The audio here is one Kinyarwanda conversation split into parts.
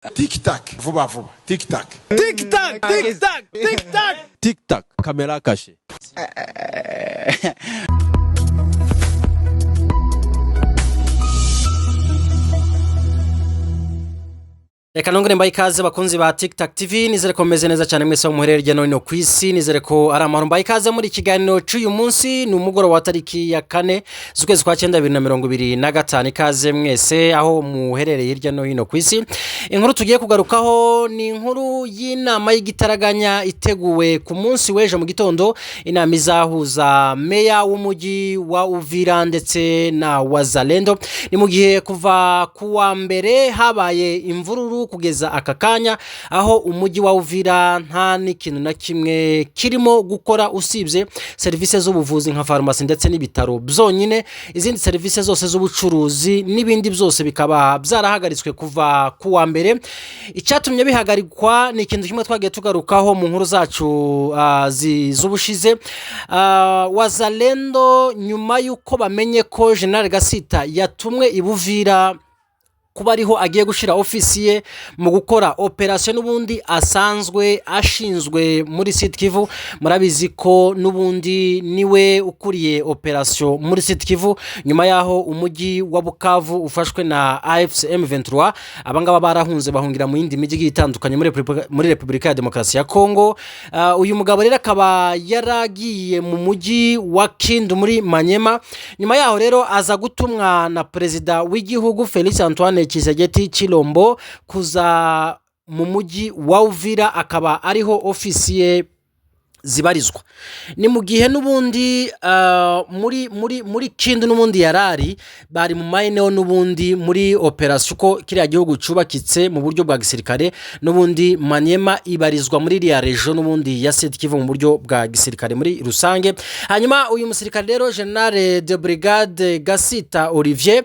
Tic tac, vuba vuba, tic tac. Tic tac, tic tac, tic tac. Tic tac, caméra cachée. Reka nongere mbaye ikaze, bakunzi ba TikTok TV. Nizere ko mumeze neza cyane mwese muherereye hirya no hino ku isi. Nizere ko ari amahoro. Mbaye ikaze muri kiganiro cy'uyu munsi. Ni umugoroba wa tariki ya 4 z'ukwezi kwa 9 2025. Ikaze mwese aho muherereye hirya no hino ku isi. Inkuru tugiye kugarukaho ni inkuru y'inama y'igitaraganya iteguwe ku munsi w'ejo mu gitondo, inama izahuza meya w'umujyi wa Uvira ndetse na Wazalendo. Ni mu gihe kuva ku wa mbere habaye imvururu kugeza aka kanya, aho umujyi wa Uvira nta n'ikintu na kimwe kirimo gukora usibye serivisi z'ubuvuzi nka farumasi ndetse n'ibitaro byonyine. Izindi serivisi zose z'ubucuruzi n'ibindi byose bikaba byarahagaritswe kuva ku wa mbere. Icyatumye bihagarikwa ni ikintu kimwe twagiye tugarukaho mu nkuru zacu z'ubushize. Wazalendo, nyuma y'uko bamenye ko General Gasita yatumwe i Buvira kuba ariho agiye gushyira ofisi ye mu gukora operasiyo n'ubundi asanzwe ashinzwe muri Sud Kivu. Murabizi ko n'ubundi niwe ukuriye operasiyo muri Sud Kivu nyuma y'aho umujyi wa Bukavu ufashwe na AFC M23. Abangaba barahunze, bahungira mu yindi mijyi igiye itandukanye muri Repubulika ya Demokarasi ya Kongo. Uyu mugabo rero akaba yaragiye mu mujyi wa Kindu muri Manyema. Nyuma yaho rero aza gutumwa na perezida w'igihugu Felix Antoine Tshisekedi Tshilombo kuza mu mujyi wa Uvira, akaba ariho ofisi ye zibarizwa. Ni mu gihe n'ubundi muri Kindu n'ubundi yarari bari mu maeneo n'ubundi muri operasiyo, uko kiriya gihugu cyubakitse mu buryo bwa gisirikare. N'ubundi Manyema ibarizwa muri iriya region n'ubundi ya Sud Kivu mu buryo bwa gisirikare muri rusange. Hanyuma uyu musirikare rero, General de Brigade Gasita Olivier,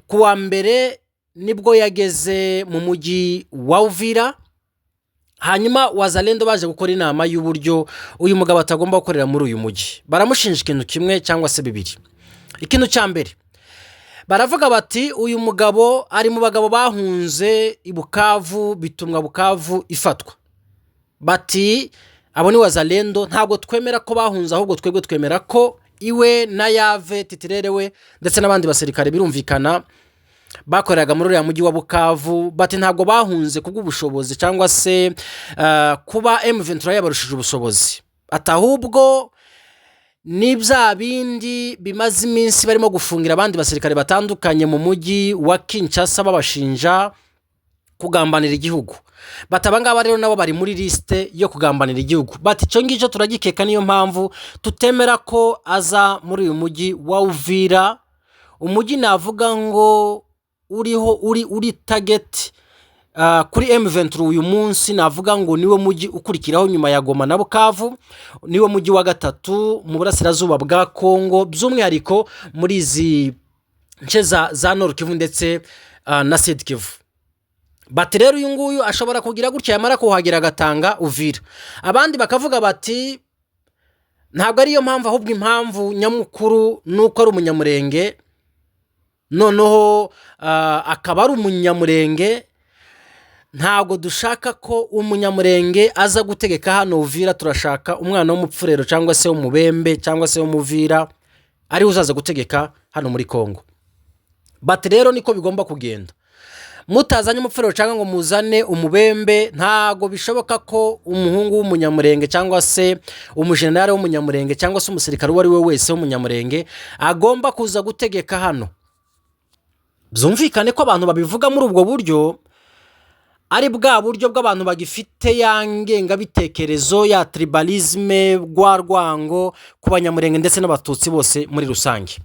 ku wa mbere nibwo yageze mu mujyi wa Uvira. Hanyuma Wazalendo baje gukora inama y'uburyo uyu mugabo atagomba gukorera muri uyu mujyi. Baramushinja ikintu kimwe cyangwa se bibiri. Ikintu cya mbere, baravuga bati uyu mugabo ari mu bagabo bahunze i Bukavu, bitumwa Bukavu ifatwa. Bati abo ni Wazalendo, ntabwo twemera ko bahunze, ahubwo twebwe twemera ko iwe na Yave titirere we ndetse n'abandi basirikare birumvikana bakoreraga muri uriya mujyi wa Bukavu. Bati ntabwo bahunze kubw'ubushobozi cyangwa se kuba M23 yabarushije ubushobozi, ati ahubwo ni bya bindi bimaze iminsi barimo gufungira abandi basirikare batandukanye mu mujyi wa Kinshasa babashinja kugambanira igihugu. Bati abangaba rero nabo bari muri lisite yo kugambanira igihugu. Bati icyo ngicyo turagikeka, niyo mpamvu tutemera ko aza muri uyu mujyi wa Uvira, umujyi navuga ngo uriho uri target kuri M23 uyu munsi. Navuga ngo niwe mujyi ukurikiraho nyuma ya Goma na Bukavu, niwe mujyi wa gatatu mu burasirazuba bwa Kongo, by'umwihariko muri izi nce za Nord Kivu ndetse na Sud Kivu. Bati rero uyu nguyu ashobora kugira gutya, yamara kuhagera agatanga Uvira. Abandi bakavuga bati ntabwo ariyo mpamvu, ahubwo impamvu nyamukuru ni uko ari umunyamurenge. Noneho akaba ari umunyamurenge, ntabwo dushaka ko umunyamurenge aza gutegeka hano Uvira. Turashaka umwana w'umupfurero cyangwa se w'umubembe cyangwa se w'umuvira ariwe uzaza gutegeka hano muri Kongo. Bati rero niko bigomba kugenda. Mutazanye umupfurero cyangwa ngo muzane umubembe, ntabwo bishoboka ko umuhungu w'umunyamurenge cyangwa se umujenerali w'umunyamurenge cyangwa se umusirikare uwo ari we wese w'umunyamurenge agomba kuza gutegeka hano. Byumvikane ko abantu babivuga muri ubwo buryo ari bwa buryo bw'abantu bagifite ya ngengabitekerezo ya tribalisme, rwa rwango ku banyamurenge ndetse n'abatutsi bose muri rusange.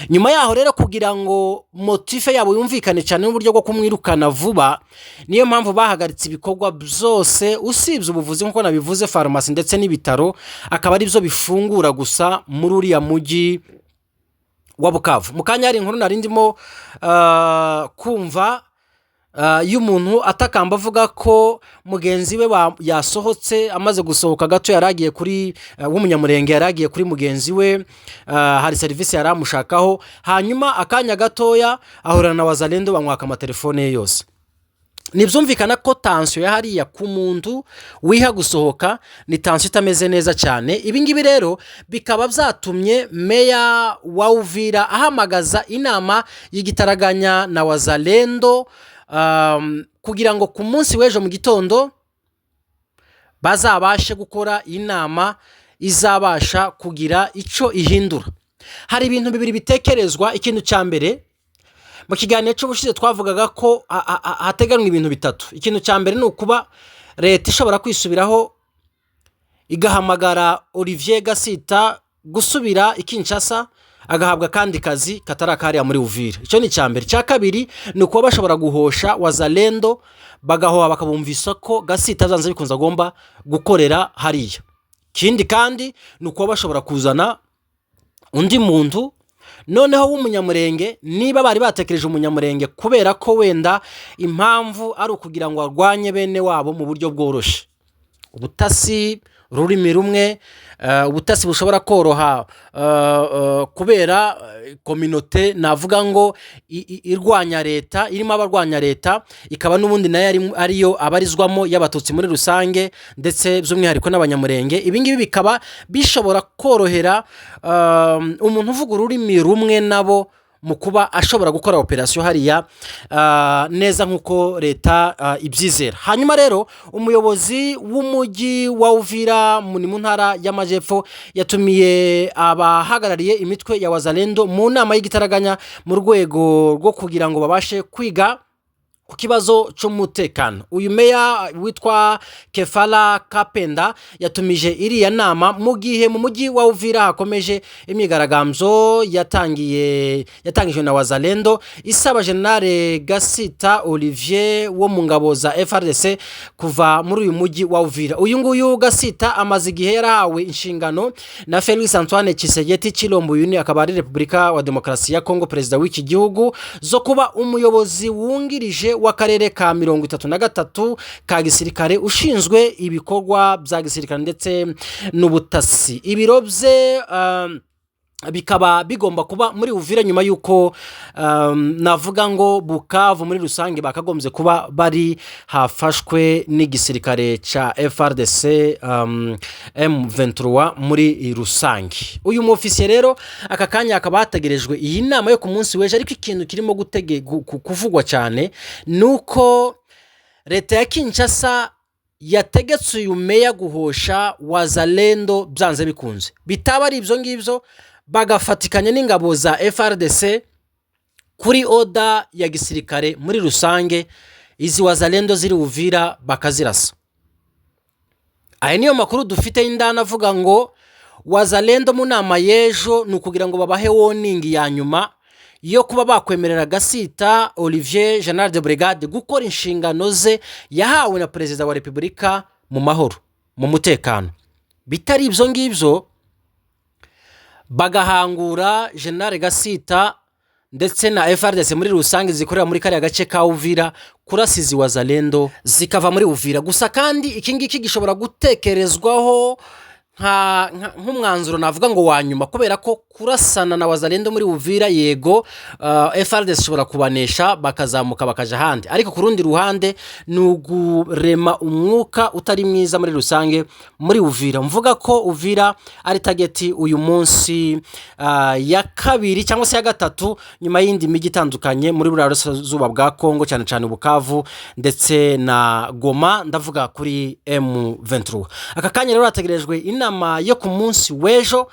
Nyuma yaho rero, kugira ngo motif yabo yumvikane cyane n'uburyo bwo kumwirukana vuba, niyo mpamvu bahagaritse ibikorwa byose usibye ubuvuzi nk'uko nabivuze, farumasi ndetse n'ibitaro, akaba ari byo bifungura gusa muri uriya mujyi wa Bukavu. Mu kanya hari inkuru nari ndimo kumva y'umuntu atakamba avuga ko mugenzi we yasohotse. Amaze gusohoka gato yari agiye kuri w'umunyamurenge, yari agiye kuri mugenzi we, hari serivisi yari amushakaho. Hanyuma akanya gatoya ahurana na Wazalendo, bamwaka amatelefone ye yose. Ntibyumvikana ko tension ya hariya ku muntu wiha gusohoka ni tension itameze neza cyane. Ibi ngibi rero bikaba byatumye meya wa Uvira ahamagaza inama y'igitaraganya na Wazalendo kugira ngo ku munsi w'ejo mu gitondo bazabashe gukora inama izabasha kugira icyo ihindura. Hari ibintu bibiri bitekerezwa. Ikintu cya mbere, mu kiganiro cy'ubushize twavugaga ko hateganywa ibintu bitatu. Ikintu cya mbere ni ukuba leta ishobora kwisubiraho, igahamagara Olivier Gasita gusubira i Kinshasa, agahabwa akandi kazi katari akariya muri Uvira. Icyo ni icya mbere. Icya kabiri ni ukuba bashobora guhosha Wazalendo, bagahoha, bakabumvisa ko Gasita byanze bikunze agomba gukorera hariya. Ikindi kandi ni ukuba bashobora kuzana undi muntu noneho w'Umunyamurenge, niba bari batekereje Umunyamurenge, kubera ko wenda impamvu ari ukugira ngo arwanye bene wabo mu buryo bworoshye, ubutasi, ururimi rumwe, ubutasi bushobora koroha kubera communauté navuga ngo irwanya leta, irimo abarwanya leta, ikaba n'ubundi nayo ariyo abarizwamo y'Abatutsi muri rusange, ndetse by'umwihariko n'Abanyamurenge. Ibi ngibi bikaba bishobora korohera umuntu uvuga ururimi rumwe nabo mu kuba ashobora gukora operasiyo hariya neza nk'uko leta ibyizera. Hanyuma rero umuyobozi w'umujyi wa Uvira ni mu Ntara y'Amajyepfo yatumiye abahagarariye imitwe ya Wazalendo mu nama y'igitaraganya mu rwego rwo kugira ngo babashe kwiga ku kibazo cy'umutekano. Uyu meya witwa Kefala Kapenda yatumije iriya nama mu gihe mu mujyi wa Uvira hakomeje imyigaragambyo yatangiye, yatangijwe na Wazalendo, isaba Général Gasita Olivier wo mu ngabo za FARDC kuva muri uyu mujyi wa Uvira. Uyu nguyu Gasita amaze igihe yarahawe inshingano na Felix Antoine Tshisekedi Tshilombo, uyu ni akaba ari Repubulika wa Demokarasi ya Kongo, perezida w'iki gihugu, zo kuba umuyobozi wungirije w'akarere ka 33 ka gisirikare, ushinzwe ibikorwa bya gisirikare ndetse n'ubutasi. Ibiro bye bikaba bigomba kuba muri Uvira, nyuma y'uko navuga ngo Bukavu muri rusange bakagombye kuba bari hafashwe n'igisirikare cya FARDC, M23 muri rusange. Uyu mufisiye rero aka kanya hakaba hategerejwe iyi nama yo ku munsi w'ejo. Ariko ikintu kirimo kuvugwa cyane ni uko leta ya Kinshasa yategetse uyu meya guhosha Wazalendo byanze bikunze, bitaba ari ibyo ngibyo bagafatikanya n'ingabo za FARDC kuri ordre ya gisirikare muri rusange, izi Wazalendo ziri Uvira bakazirasa. Aya niyo makuru dufite y'indani avuga ngo Wazalendo mu nama y'ejo ni ukugira ngo babahe warning ya nyuma yo kuba bakwemerera Gasita Olivier, Général de Brigade, gukora inshingano ze yahawe na Perezida wa Repubulika mu mahoro, mu mutekano. Bitari ibyo ngibyo bagahangura Général Gasita ndetse na FARDC muri rusange zikorera muri kariya gace ka Uvira kurasiza Wazalendo zikava muri Uvira. Gusa kandi iki ngiki gishobora gutekerezwaho nk'umwanzuro navuga ngo wa nyuma, kubera ko kurasana na Wazalendo muri Uvira, yego, FARDC ishobora kubanesha bakazamuka bakaja ahandi, ariko ku rundi ruhande ni ugurema umwuka utari mwiza muri rusange muri Uvira. Mvuga ko Uvira ari target uyu munsi ya kabiri cyangwa se ya gatatu nyuma y'indi mijyi itandukanye muri buriya burasirazuba bwa Kongo, cyane cyane Bukavu ndetse na Goma, ndavuga kuri M23. Aka kanya rero hategerejwe inama yo ku munsi w'ejo,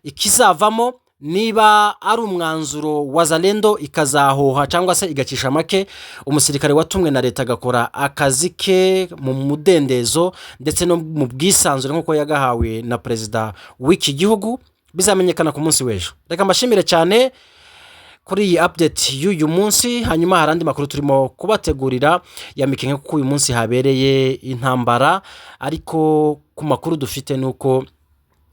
ikizavamo, niba ari umwanzuro Wazalendo ikazahoha cyangwa se igacisha make, umusirikare watumwe na leta agakora akazi ke mu mudendezo ndetse no mu bwisanzure nk'uko yagahawe na perezida w'iki gihugu, bizamenyekana ku munsi w'ejo. Reka mbashimire cyane kuri iyi update y'uyu munsi. Hanyuma hari andi makuru turimo kubategurira ya Mikenke, kuko uyu munsi habereye intambara, ariko ku makuru dufite ni uko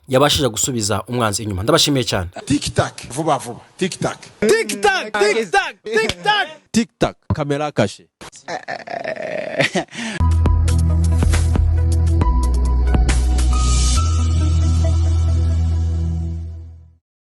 yabashije gusubiza umwanzi inyuma. Ndabashimiye cyane. Tic tac, vuba vuba, tic tac. Tic tac, tic tac, tic tac. Tic tac, caméra cachée.